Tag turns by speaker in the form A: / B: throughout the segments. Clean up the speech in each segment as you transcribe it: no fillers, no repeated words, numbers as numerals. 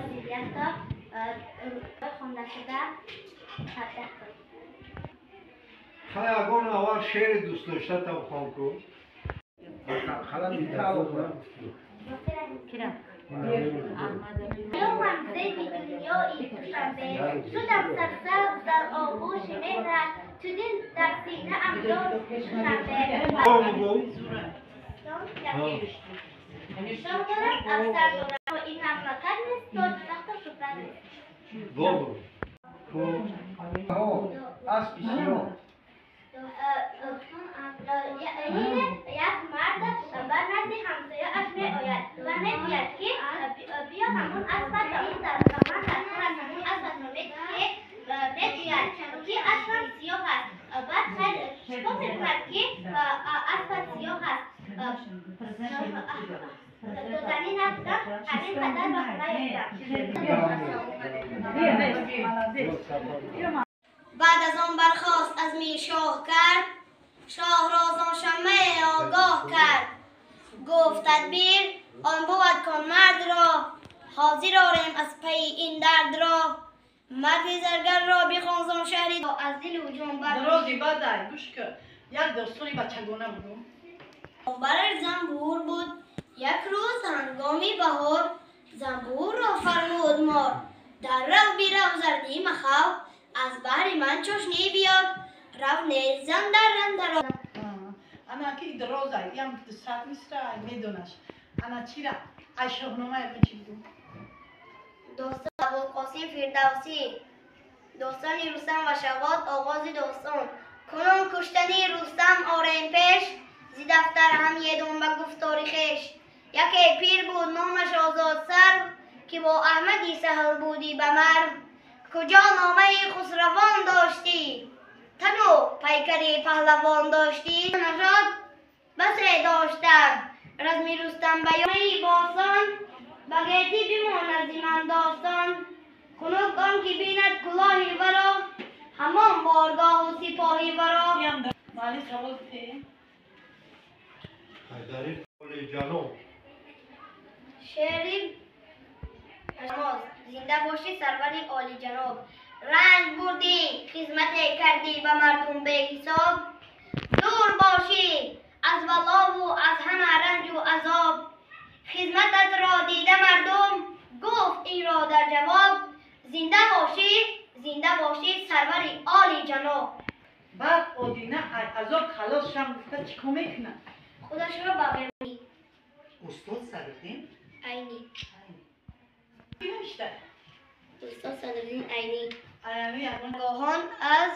A: 31 تا хонда шуда 17 تا.
B: خیلی اگه اول شعر دوست داشته تا بخوام کن.
A: یومم زیبی دنیایی دوشنبه شدم سرسبز در آغوش مهرت تو دل در سینه ام جان دوشنبه. شاه دارد افسر دارد این مملکت نیست تاج تخت و شهرت نیست. یک مرد بر نزد همسایه‌اش می‌آید و می‌گوید که بیا همون اسبت به اون در من در از همون اسبت را می‌گوید که اسبم سیاه است. بعد خیر چیکار می‌کند که اسبت سیاه است؟ دادنی نبودم همین قدر به خونه یافتم.
C: بعد از آن برخاست از میر شاه کرد، شاه را زان شمه آگاه کرد. گفت تدبیر آن بود کان مرد را، حاضر آریم از پی این درد را. مردی زرگر را بخوان زان شهری از دل و جان بر.
D: روزی بعد گوش کن، یک داستانی بچگانه بودم.
C: برای زنبور بود یک روز هنگامی بهار، زنبور را فرمود مار در رو بیرو زردی مخو، از بهر من چاشنی بیار رو نیز زن در رنده را.
D: انا که دروازه یم 200 مصرع میدونش. انا چی را ای شاهنامه چی بودم؟
C: داستان ابوالقاسم فردوسی، داستان رستم و شغاد، آغاز داستان. کنون کشتنی رستم آریم پیش، زی دفتر هم یدون به گفتار خویش. یکی پیر بود نامش آزاد سر، که با احمدی سهل بودی به مرو. کجا نامه خسروان داشتی، تن و پیکر پهلوان داشتی. نژاد بسه داشتم رزمی رستم بیامی باستان، به گیتی بماند زی من داستان. خنک آن که بیند کلاهی ورا، همان بارگاه و سپاهی ورا. شعری زنده باشی سرور عالی جناب. رنج بردی خدمت کردی به مردم به حساب، دور باشی از بلا و از همه رنج و عذاب. خدمتت را دیده مردم گفت این را در جواب، زنده باشی زنده باشی سرور عالی جناب.
D: بعد آدینه عذاب خلاص شم گفته چیکار میکنه؟
C: خودش را بغیر
D: استاد صدرالدین
C: عینی.
D: کی نوشته؟
C: استاد صدرالدین عینی. گاهان از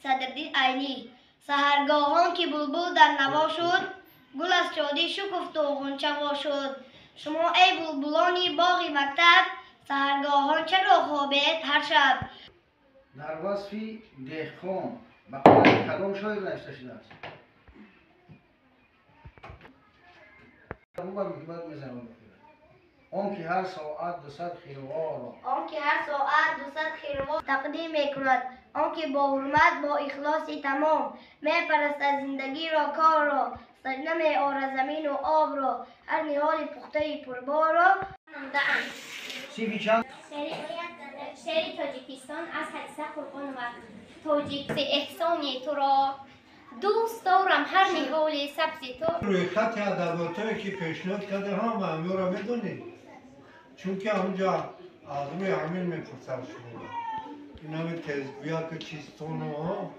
C: صدرالدین عینی. سحرگاهان که بلبل در نوا شد، گل از شادی شکفت و غنچه وا شد. شما ای بلبلانی باغ مکتب، سحرگاهان چرا خوابید هر شب؟
E: در وصفی دهقان به قلم کدام شاعر نوشته شده است؟ آن که هر ساعت 200 خیروار را،
C: آن که هر ساعت 200 خیروار تقدیم میکند. آن که با حرمت با اخلاص تمام میپرستد زندگی را کار را، سجده می آرد زمین و آب را، هر نهال پخته پربار را.
A: شعر تاجیکستان از حدیثه قربانова. تاجیک احسانی تو را دوست دارم، هر نهال سبز تو.
B: روی خط ادبیاتایی که پیشنهاد کرده هم همین را میدونید، چون که اونجا از روی همین میپرسن شما. این همه تزگویا که چیستون ها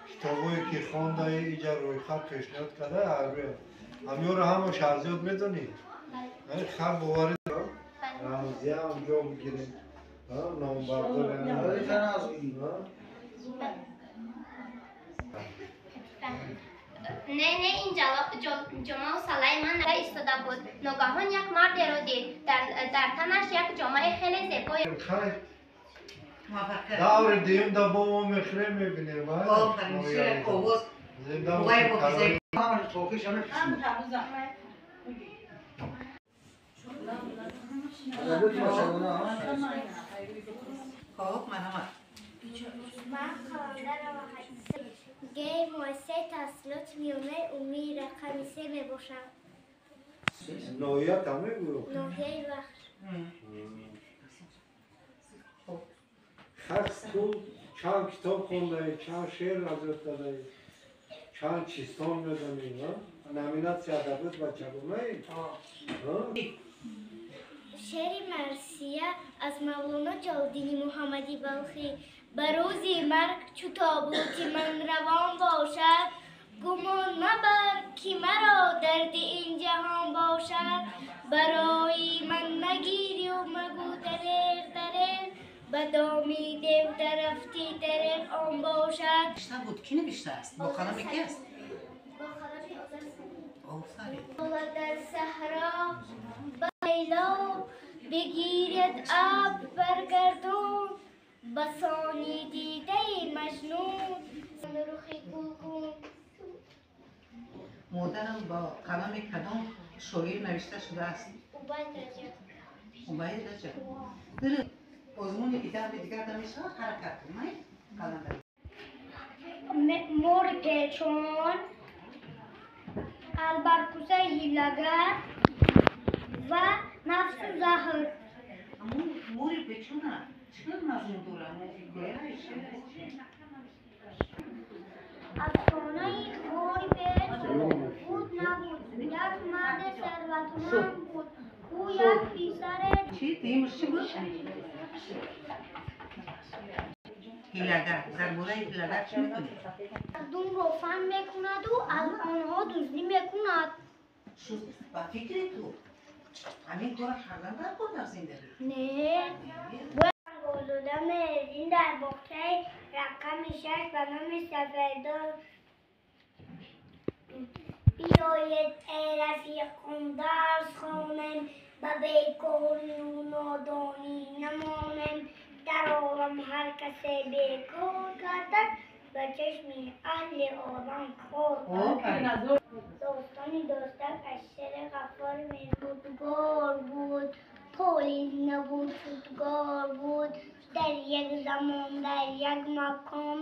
B: کتابایی که خوانده اینجا روی خط پیشنهاد کرده همین را همش از یاد میدونید. خب باوری رمزیه اونجا بگیریم نامبردار.
A: نه نه این جامه و سلای من ایستاده بود. ناگهان یک مرد را دید در تنش یک جامه خیلی زیبای.
B: دور دیم دا با ما میخره میبینیم.
D: آفرین شعر آواز
B: زنده باشی.
D: خب من هم
F: گه مؤسسه تحصیلات میانه عمومی رقم 3 میباشم.
B: ناحیه تمه بود؟
F: ناحیه وخش.
B: Ту чанд китоб хондаӣ, чанд шеър аз ёд кардаӣ, чанд чистон медонӣ? Номинатсия адабиёт бачагонаи?
F: Шеъри марсия аз Мавлоно Ҷалолиддини Муҳаммади Балхӣ. Ба рӯзи марг чу тобути ман равон бошад, гумон мабар, ки маро дарди ин ҷаҳон бошад. Барои ман нагирию магӯ дареғ, дареғ, ба доми дев дарафтӣ, дареғ он бошад.
G: Буд, кӣ навиштааст? Бо қалами ки аст?
F: Бо қалами Озар.
G: Офарин.
F: Дар саҳро ба лайло бигирад абр баргардон, ба сони дидаи Маҷнун рухи гулгун.
G: Модарам бо қалами кадом шоир навишта шудааст?
F: Убайд Раҷаб.
G: Убайд Раҷаб. Озмуни ки даври дигар намешавад, ҳаракат кун, май қаландар.
F: Мори печон, албаркусаи ҳилагар ва нафсу заҳр.
G: Мори печона чӣ қадар мазмун дорад? Ҳикоя, шеър?
F: Афсонаи мори печ. Буд, набуд, як марди сарватманд буд. Ӯ як писаре
G: Чӣ дуюмаш чӣ буд? Ҳилагар. Дар бораи ҳилагар чӣ медонӣ?
F: Мардумро фан мекунаду аз онҳо дуздӣ мекунад.
G: Ба фикри ту, ҳамин кора кардан дар кор дар зиндагӣ?
F: Не. Озода Меҳриддин дар боғчаи рақами 6 ба номи Сафедон. Биёед, эй рафиқон, дарс хонем, ба бекорию нодонӣ намонем. Дар олам ҳар касе бекор гардад, ба чашми аҳли олам хор. Достони дӯстак аз шери Ғаффори Меҳрудгор. Буд полис, набуд шудгор, буд дар як замон, дар як макон,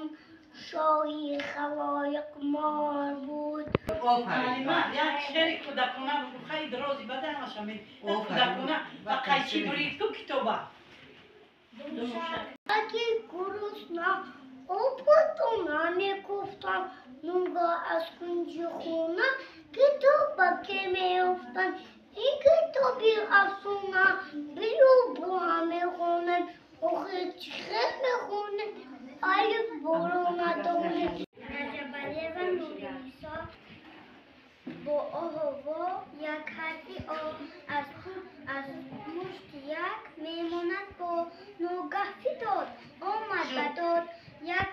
F: шоҳи халоиқ мор буд.
D: Як шери кӯдакона, хай дрози баданашам кӯдакона ба қайчи бурид ку китоба.
F: Ки гурусна обутона мекуфтам, нуга аз кунҷи хона китобаке меёфтам. Ин китоби афсона биё бо ҳам мехонем. Охир чӣ хел мехонем, алиф боро надонем? Раҷабалиева Нуринисо. Бо оҳово як ҳарфи о аз мушт як мемонад бо. Ногаҳ фитод, омад ба дод як.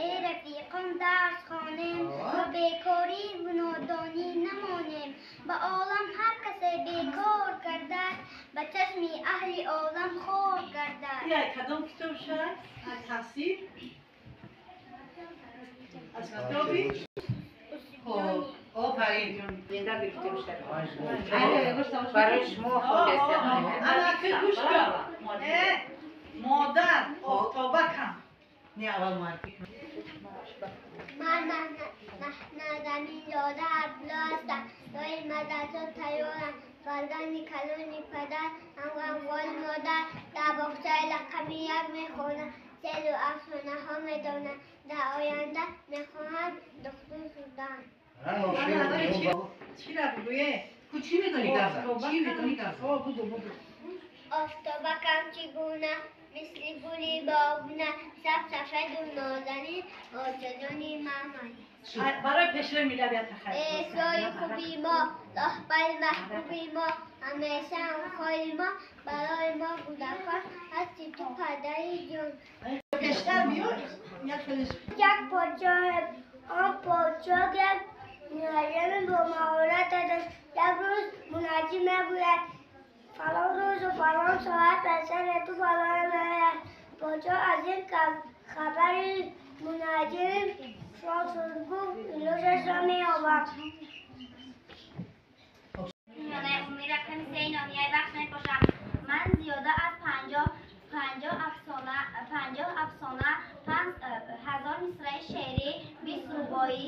F: Эй рафиқон, дарс хонем, ба бекорӣ нодонӣ намонем. Ба олам ҳар касе бекор гардад, ба чашми аҳли олам хор гардад.
D: Кадом китоб шуд? Таҳсил аз китоби.
G: Офарин.
H: Зинда гирифтем. Барои шумо.
D: Ана ки гӯш кун, модар офтобакам.
G: Не, аввал муаррифӣ.
F: Ман Маҳназаминзода Абдулло ҳастам. Дои мадраса тайёрам. Фарзанди калони падар, ҳамғамхори модар. Дар боғчаи рақами 1 мехонам. Шеъру афсонаҳо медонам. Дар оянда мехоҳам духтур шудан.
D: Чира бигӯе?
G: Ку чӣ медонӣ, гап зан, чӣ медонӣ, гап зан.
D: Буду, буду.
F: Офтобакам чӣ гуна, мисли гули бобуна, саб, сафеду нозанин, очаҷони мамай.
D: Барои пешрои миллат як тахайюл.
F: Пешрои хуби мо, роҳбари маҳбуби мо, ҳамеша ҳамхои мо, барои мо кӯдакон ҳасти ту, падари ҷон.
D: Пештар биё, як хеле.
F: Як подшоҳ, он подшоҳ як мунаҷҷими бо маҳорат дошт. Як рӯз мунаҷҷим мегӯяд: фалон рӯзу фалон соат ба сари ту фалон меояд. Подшоҳ аз ин хабари мунаҷҷим шод шуд, гуфт: илоҷашро меёбам.
A: Миёнаи умумӣ рақами 3 ноҳияи Вахш мебошам. Ман зиёда аз 50 афсона, 5000 мисраи шеърӣ, 20 рубоӣ,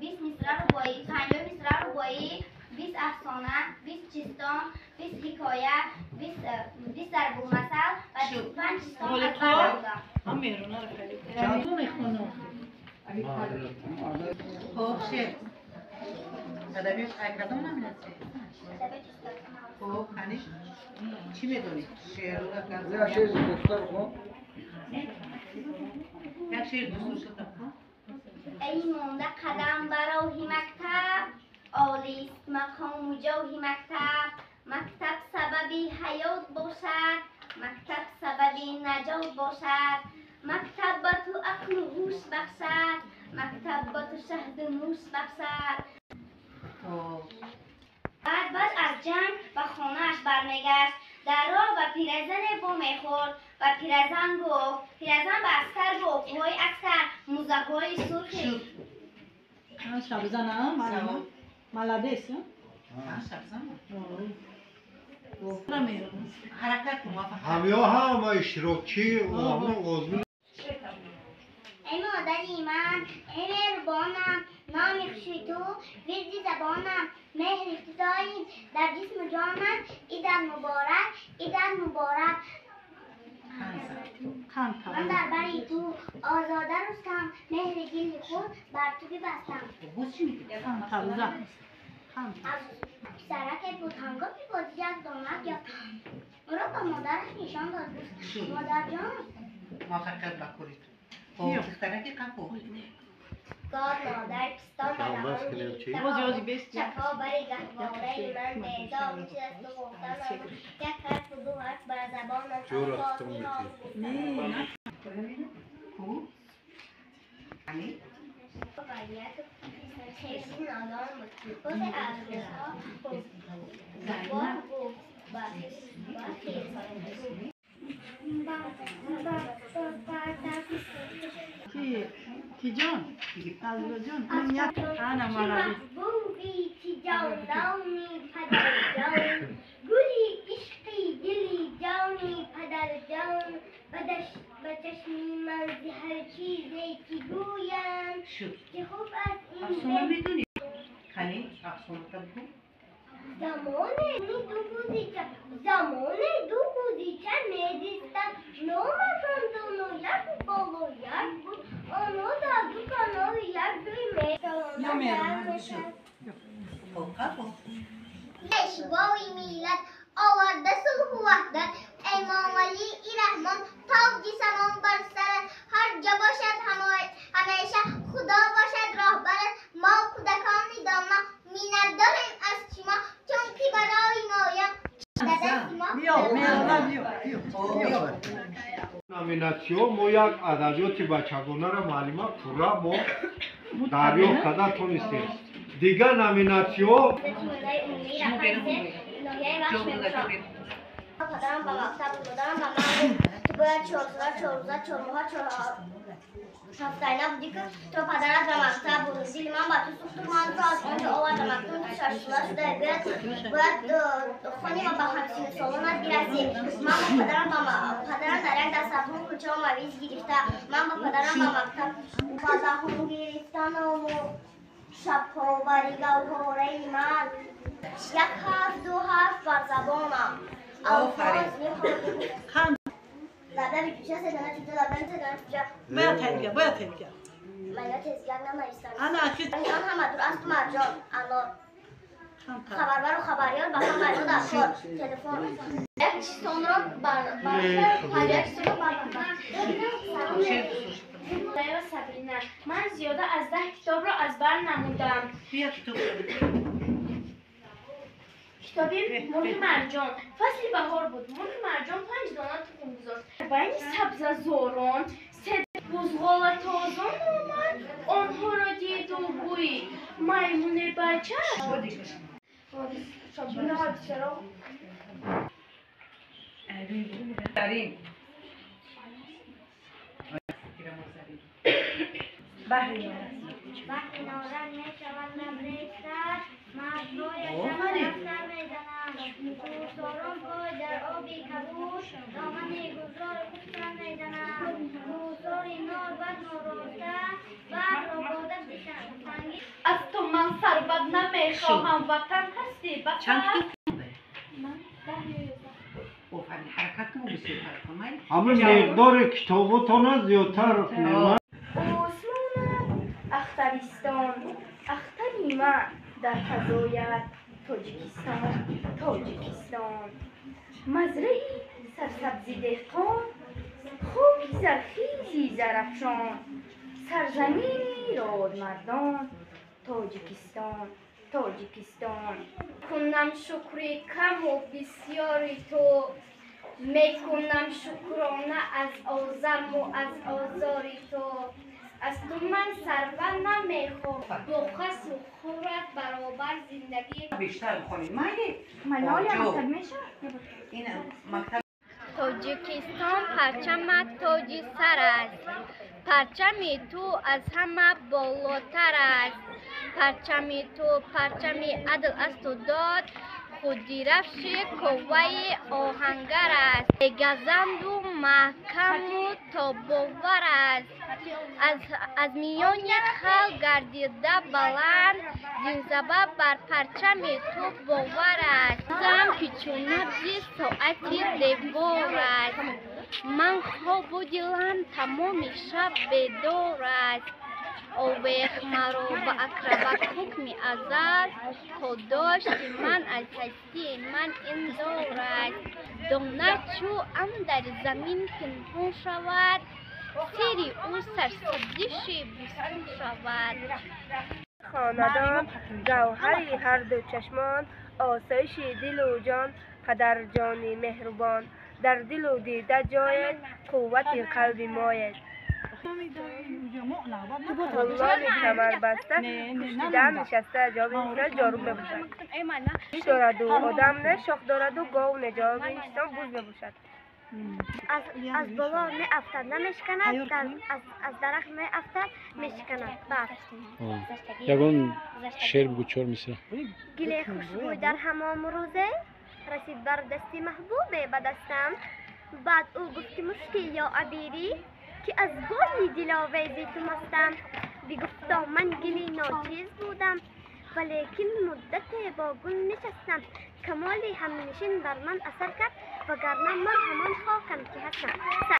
A: 20 мисра рубоӣ, 50 мисра рубоӣ, 20 афсона, 20 чистон. достон, 20 ҳикоя, 20 зарбулмасал ва 25 чистон аз бар намудам.
D: Чанд мехонам?
G: Хуб, шеър. Адабиёт ай кадом номинатсия? Хуб, қани? Чӣ медонӣ? Шеърро
E: Як шеър дӯстдор хон.
G: Як шеър дӯст доштата хон.
A: Эй монда қадам ба роҳи мактаб, олист мақому ҷоҳи мактаб. Мактаб сабаби ҳаёт бошад, мактаб сабаби наҷот бошад. Мактаб ба ту ақлу ҳуш бахшад, мактаб ба ту шаҳду нӯш бахшад. Баъд аз ҷанг ба хонааш бармегашт. Дар роҳ ба пиразане вомехӯрд ва пиразан гуфт, пиразан ба аскар гуфт: вой аскар, мӯзаҳои сурхи
D: Шабзана, молодец.
G: Ҳаракат кун, муваффақ.
B: Ҳамё ҳама иштирокчӣ ҳамон озмун.
A: Эй модари ман, эй меҳрубонам, номи хуши ту вирди забонам, меҳри ту доим дар ҷисму ҷонам. Идан муборак, идан муборак. Ман дар бари ту озода рустам, меҳри дили худ бар ту бибастам. Писараке буд, ҳангоми бозӣ як донак ёфт. Ӯро ба модараш нишон дод. Гуфт: модарҷон,
G: муваффақият ба кори ту. Хуб, духтараки қапу.
A: Год модар пистон ба даҳон гирифта, чапо бари гаҳвораи ман бедор нишасту гуфтанам як ҳарфу ду ҳарф бар забонам. Хеле нодон буд. Рӯзе аз рӯзҳо рӯбоҳ гуфт ба хирс:
D: Киҷон, Азраҷон, ана молодец.
A: Маҳбуби тиҷонони падарҷон, гули ишқи дили ҷони падарҷон, ба чашми ман зи ҳар чизе ки гӯям, ки хуб аст ин.
G: Афсона медонӣ? Қани, афсоната бигӯ.
A: Замоне ду гузича, замоне ду гузича мезистанд. Номашон доно як боло як буд. Онҳо дар ду канори як ҷой мешаванд. Пешвои миллат оварда сулҳу ваҳдат, Эмомалии Раҳмон тоҷи самон бар сарат. Ҳар ҷо бошад ҳамеша Худо бошад роҳбарат. Мо кӯдакони доно миннатдорем аз шумо, чунки барои моям дадасти мо.
B: Номинатсиё мо як адабиёти бачагонаро муаллима пурра мо дарёфт карда тонистем. Дигар номинатсиё
A: падарам ба мактаб додарам ба ман гуфт: ту бояд 4 сола, 4 рӯза, 4 моҳа, 4 ҳафтаина будӣ, ки то падарат ба мактаб бурд. Дили ман ба ту сӯхту ман туро аз он ҷо овардам. Акнун ту 6 сола шуда, бояд хони ва ба ҳамсиннусолонат бирасӣ. Ман бо падарам ба падарам дар як дастархон кулчаву мавиз гирифта, ман бо падарам ба мактаб ба даҳон гирифтаному шабҳовари гавҳораи ман як ҳарф ду ҳарф бар забонам.
G: Офарин.
A: Лабаби чӯча, се дона чӯча, лабаби се дона чӯча.
D: Бояд тезгар, бояд тезгар.
A: Ман тезгар нанавистам.
D: Ана ахи.
A: Он ҳама дур аст марҷон, анор. Хабарбару хабарёр ба ҳама ҷо дар кор. Телефон. Як чистонро бар як чистонро бар.
F: Лайла Сабрина, ман зиёда аз 10 китобро аз бар намудам.
G: Бия китоб.
F: Китоби мурғи марҷон. Фасли баҳор буд. Мурғи марҷон 5 дона тухм гузошт. Байни сабзазорон се бузғолатозон омад, онҳоро диду гӯй: маймуне бача.
A: Баҳри норан мешавад лабрезтар, мардҳояшам рафтар мезананд. Кӯҳсорон пой дар оби кабуд, домани гулзори худ сар мезананд. Кӯҳсори нор бар нороста, барро бода санги.
F: Аз ту ман сарват намехоҳам, ватан ҳастӣ,
G: Чанд
F: ватан.
G: китоб хонда? мо бисёртар кунем.
B: Ҳамин миқдори китоботона зиёдтар кунем.
F: Осмонат ахтаристон, ахтари ман дар фазоят Тоҷикистон, Тоҷикистон. Мазраи сарсабзи деҳқон, хоки зархези Зарафшон, сарзамини родмардон, Тоҷикистон, Тоҷикистон.
A: Кунам шукри каму бисёри ту, мекунам шукрона аз озаму аз озори ту. Аз ту ман сарва намехоҳам, бо хасу хӯрат баробар зиндагӣ.
G: Бештар бихонед, майли?
F: Малоля мактаб мешавад?
G: Ин мактаб.
A: Тоҷикистон парчамат тоҷи сар аст, парчами ту аз ҳама болотар аст. Парчами ту парчами адл асту дод, худирафши қувваи оҳангар аст. Бегазанду маҳкаму тобовар аст. Аз миёни халқ гардида баланд, зин сабаб бар парчами ту бовар аст. Зам ки чун набзи соати девор аст. Ман хобу дилам тамоми шаб бедор аст. Овехт маро ба акрабак ҳукми азал, то дошти ман аз ҳастии ман ин дор аст. Дона чӯ андар замин пинҳон шавад, сири ӯ сарсабзиши бӯстон шавад.
H: Хонадон, гавҳари ҳарду чашмон, осоиши дилу ҷон, падарҷони меҳрубон, дар дилу дида ҷоед, қуввати қалби моед. Ғуломи камарбаста пуштида нишаста, ҷавоби инсон ҷоруб мебошад. Шиш дораду одам не, шох дораду гов не, ҷавоби инсон буз мебошад.
A: Аз боло меафтад, намешиканад, аз дарахт меафтад, мешиканад. Барф.
I: Ягон шеър бугӯ, чор мисра.
A: Гиле хушбӯй дар ҳамом рӯзе расид бар дасти маҳбубе ба дастам. Баъд ӯ гуфт ки мушки ё абирӣ, ки аз гоҳи диловези ту мастам. Бигуфто ман гили ночиз будам, валекин муддате бо гул нишастам. Камоли ҳамнишин бар ман асар кард, вагарна ман ҳамон хокам ки ҳастам.